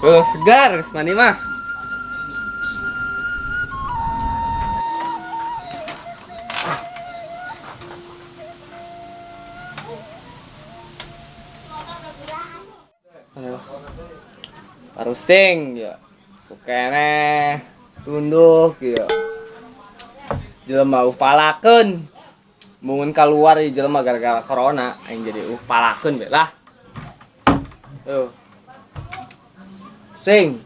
Segar geus mandi mah. Aduh. Parusing ya. Sukene tunduh ya. Jelema palakeun. Mun keluar di jelema gara-gara corona aing jadi palakeun be lah. Tuh. Sing.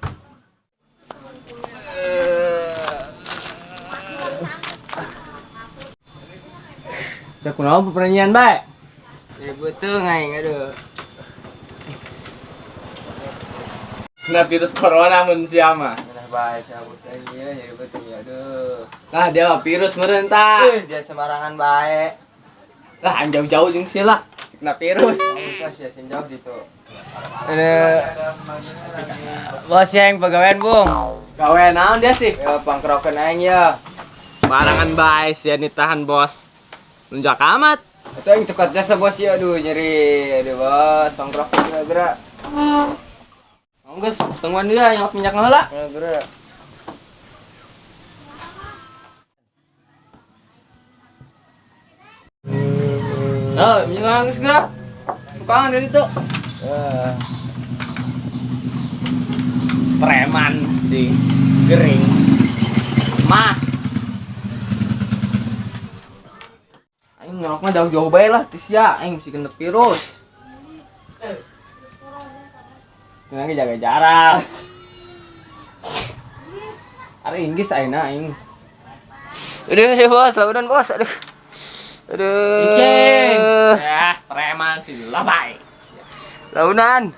Cek kunaon peperangian bae? Ya betul aing, aduh. Kena virus corona mun sia mah. Nah, bae sia bos aing ieu jadi betul ya, aduh. Lah dia mah virus meureun tah. Eh, dia sembarangan bae. Lah aing jauh-jauh jeung sia lah. Kena virus. Usah sia sing jauh gitu. Aduh. Bos yang pegawaian, Bung. Gawe naon dia sih? Ya pangkrokeun aing ya. Barangan bae sia ditahan bos. Lunjak amat. Itu aing cekat jasa bos ya, aduh nyeri. Aduh bos, pangkrokeun gerak. Geus, tungguan dia nyelap minyak heula. Gerak. Oh, minyak geus gerak. Tukangan dari itu. Preman sih, gering. Mah. Aing nyelok mah jauh-jauh bae lah ti sia, aing mesti kena virus. Lagi jaga jarak. Ari Inggris ayeuna aing. Aduh, aduh bos, laudan bos, aduh. Aduh. Icing. Eh, preman si lebay. Launan.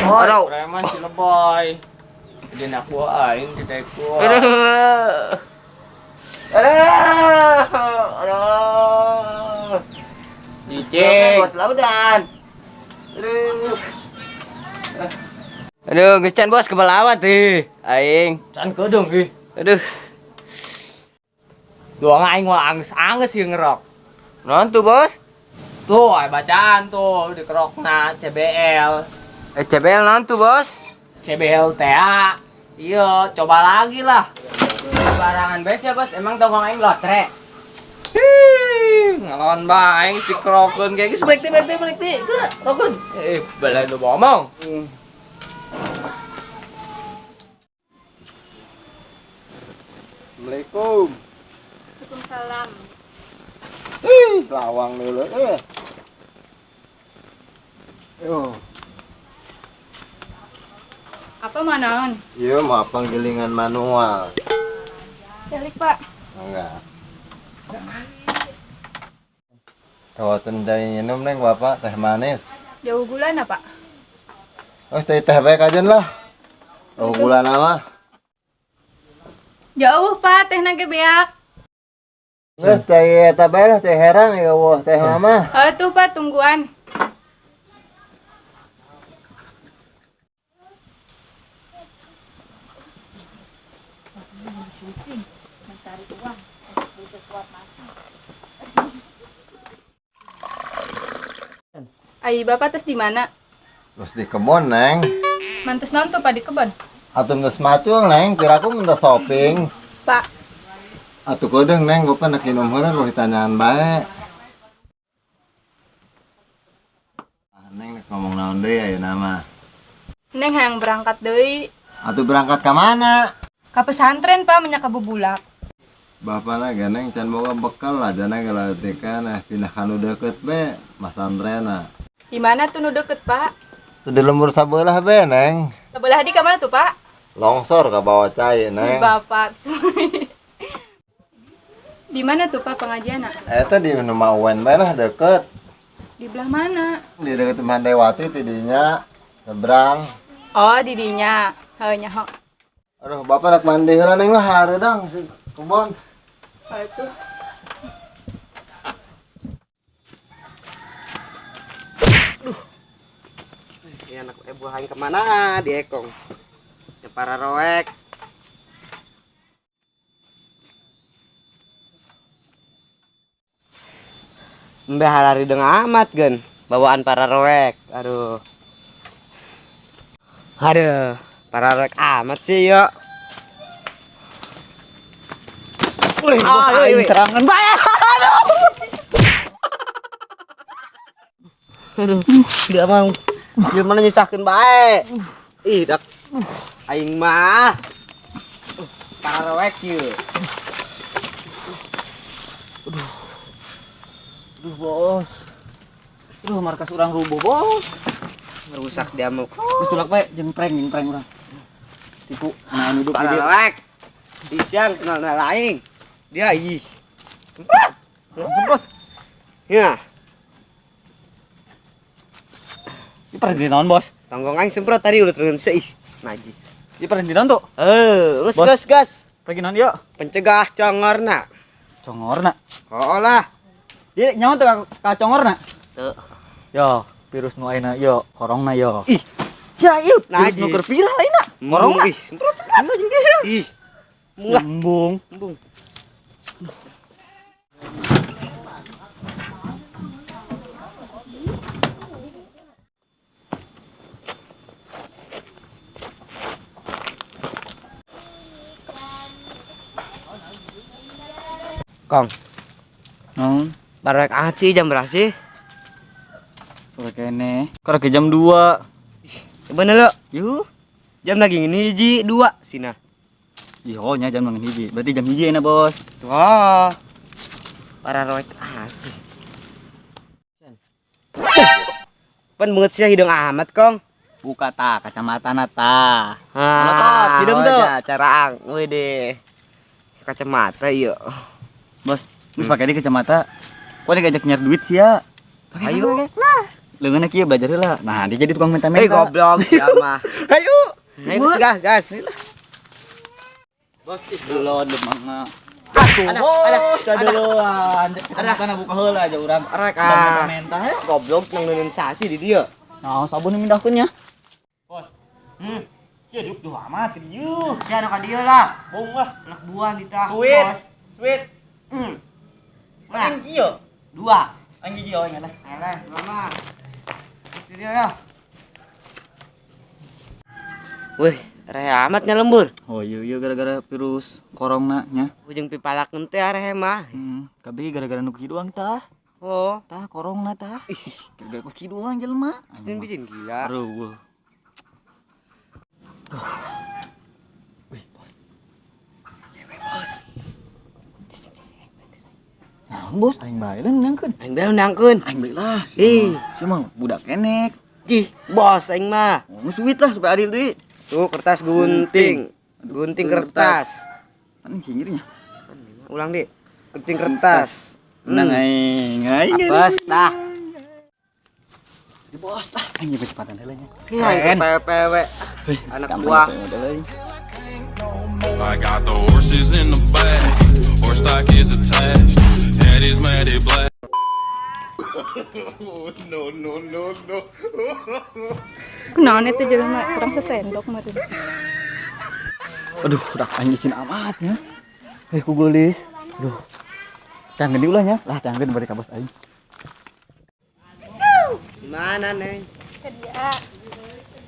Oh, Aduh. preman si lebay. Jadi anak buah aing tidak kuat. Aduh. Aduh. Aduh. Icing. Bos laudan. Aduh. Aduh, geus can bos kebelawat ih. Aing. Can kedeung ih. Aduh. Doang aing mah angges-angges ieu ngerok. Naon tuh, Bos? Tuh, aya bacaan tuh dikerokna CBL. Eh, CBL naon tuh, Bos? CBL TA. Iya, coba lagi lah. Barangan bes ya, Bos. Emang tongkong aing lotre. Hih, ngelawan bae aing dikerokeun kayak geus balik teh balik teh balik teh. Geura, rokeun. Eh, balai lu ngomong. Assalamualaikum. Waalaikumsalam. Ih, lawang dulu. Eh. Yo, Apa manaon? iya mau penggilingan manual. Balik, Pak. Enggak. Kawasan cai minum neng bapak teh manis. Jauh gula na, Pak? Oh, cai teh baik aja lah. Oh, gula nama. Jauh, Pak, teh nage beak. Terus cai eta bae lah teh herang ya wah teh mama. Oh, tuh, Pak, tungguan. Ai, Bapak tes di mana? Terus di kebun neng. Mantes naon tuh, Pak, di kebun? Atuh geus macul neng, kira aku minta shopping. Pak, Atuh kodeung neng, bapak nak minum heula nu ditanyaan bae. Ah, neng nek ngomong naon deui ayeuna mah. Neng hayang berangkat deui. Atuh berangkat ka mana? Ka pesantren, Pak, menyak ka Bubulak. Bapak lah neng can boga bekal lah jana galatikan pindah ka nu deukeut be masantrena. Di mana tuh nu deket, Pak? Tuh di lembur sabelah be neng. Sebelah di ka mana tuh, Pak? Longsor ka bawah cai neng. Bapak. Di mana tuh, Pak, pengajian? Eta di rumah Uwen bae lah deket. Di belah mana? Di deket Teman Dewati tidinya seberang. Oh, di dinya. Heuh nyaho. Aduh, bapak nak mandi heula neng lah hareudang si kebon. Oh, itu. Ini anak buah aing kemana di ekong? Ya para roek. Mbah harari deng amat gen bawaan para roek. Aduh. Aduh, para rek amat sih ya. Wih, Ah, bos aing wih. serangan bae. Aduh, tidak mau. Dia mana nyusahkeun bae. Ih, dak. Aing mah. Para rek ieu. Aduh, bos. Aduh, markas urang rubuh, bos. Merusak dia mau. Geus tulak bae jeung prank urang. Tipu, main hidup Para di dieu. rek. Di siang kenal kenal aing. Dia ih. Semprot. Semprot. Ya, Ieu pernah naon, bos? tonggong aing semprot tadi udah turun ih. Najis. Ieu pernah naon tuh? Eh, lu Bos. gas gas. Pergi naon yuk? Pencegah congorna. Congorna. Oh lah. Ieu nyaho teu ka congorna? Teu. Yo, virus nu ayeuna yo, korongna yo. Ih. Sia ieu virus Najis. nu keur viral ayeuna. Korongna. Ih, semprot semprot. Ih. Embung lah, Embung. embung. Kong, Naon? barek amat sih jam berapa sih? Sore kene. Karek jam 2. Coba lo, Yuh. jam lagi ini hiji dua sina. Ih, oh nya jam hiji. Berarti jam hiji enak, Bos. Wah, para roek asli. Pan banget sih hidung amat kong. Buka ta kacamata na ta. Ah, Melotot, hidung tuh. ya, cara ang, wih deh. Kacamata iya. Bos, geus pake di kacamata. Kok diajak nyari duit sih ya? Pake, Ayo. pake. Leungeunna kieu belajar heula. Nah, dia jadi tukang minta-minta. Eh goblok siapa? Ayo. Ayo gas gas. Bos, ih, belon demangna. Atuh, Ada, bos, ada, kaduluan. Kacamata na buka heula aja urang. Rek Tukang ah. minta-minta. Ayo. Goblok nang neunun sasi di dia. Nah, sabun yang mindahkeun nya. Bos. Sia duk duh amat ke dieu. Sia ka dia lah. Bohong lah. Anak buah di tah. Sweet. Bos. Sweet. Nah, Aing kieu. dua. Aing hiji aing lah. Alah, mama. Itu dia ya. Wih, rehe amatnya lembur. Oh iya iya gara-gara virus corona nya. Ujung pipalak ente rehe mah. Kabeh gara-gara nu kieu doang tah. Oh, Tah corona tah. Ih, gara-gara ku kieu doang jelema. pasti bikin gila. Aduh. Wih, bos. Cewek, bos. Nah, bos, aing bae lah nangkeun. Aing bae undangkeun. Aing bae lah. Ih. Si mah budak kenek. Ih, bos aing mah. Oh, sweet lah supaya adil deui. Tuh kertas gunting. Gunting kertas. Kan cingirnya. Ulang, Dik. Gunting kertas. Menang aing. Aing. Apes tah. Jadi bos lah. Aing nyampe cepatan heula nya. Ih, aing PW. Anak buah. I got the horses in the back, horse stock is attached, head is matted black. Kunaon eta jelema kurang sesendok meureun. Aduh, udah aing isin amat nya. Eh, ku geulis. Aduh. Tanggeun diulah nya. Lah, tanggeun bari ka bos aing. Gimana, Neng? Ke dia.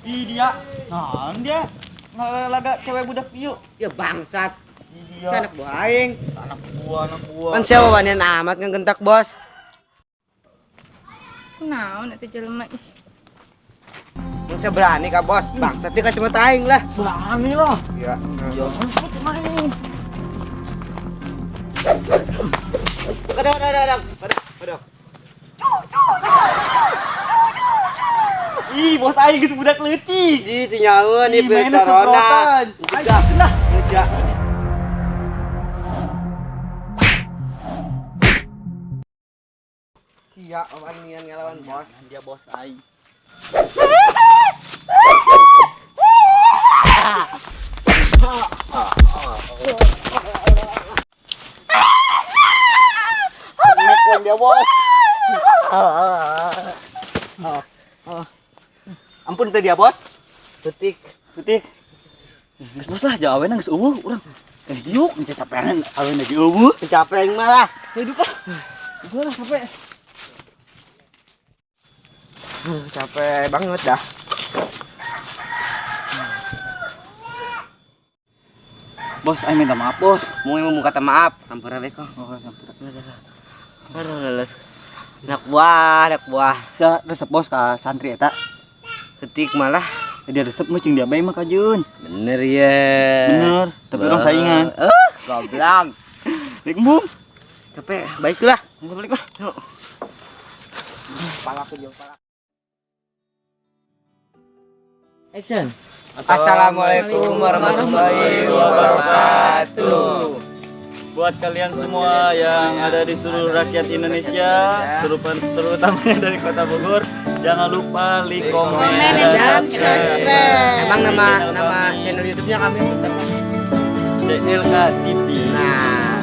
Ih, dia. Naon dia? Ngalaga cewek budak ieu. Ya bangsat. Ih, dia. Saya anak buah aing. Anak buah, anak buah. Kan siapa wanian amat ngegentak, Bos? Kunaon eta jelema ih. Mun saya berani ka bos, bangsat dia kacamata aing lah. Berani lah. Iya. Ya, main. Kadang kadang kadang. Kadang kadang. Ih, bos aing geus budak leutik. Ih, tinyaeun nih Ih, virus mainnya corona. semprotan. Ayo, lah. Geus ya. Sia wanian ngelawan bos. Dia bos aing. Assalamualaikum dia bos. Ampun teh dia bos. Petik. Petik. Geus bos lah jawabna geus eueuh urang. Eh yuk, geus capean aweuna ge eueuh. Capek aing mah lah. Hidup lah. Udah lah capek. Capek banget dah. Bos, aing minta maaf, Bos. Mau mau kata maaf, ampura we kok. Oh, ampura. Aduh, leles. Anak buah, anak buah. Sia resep, Bos, ka santri eta. Ketik malah. Dia resep mah cing dia bae mah kajeun. Bener ya. Bener, tapi urang saingan. Eh, goblok. Rek embung. Capek, baiklah. Balik lah. Yuk. Pala aku jauh pala. Action. Assalamualaikum warahmatullahi wabarakatuh. Buat kalian semua yang ada di seluruh rakyat Indonesia, terutamanya dari Kota Bogor, jangan lupa like, comment, Komen, dan subscribe. Emang nama nama channel YouTube-nya kami CLK TV. Nah.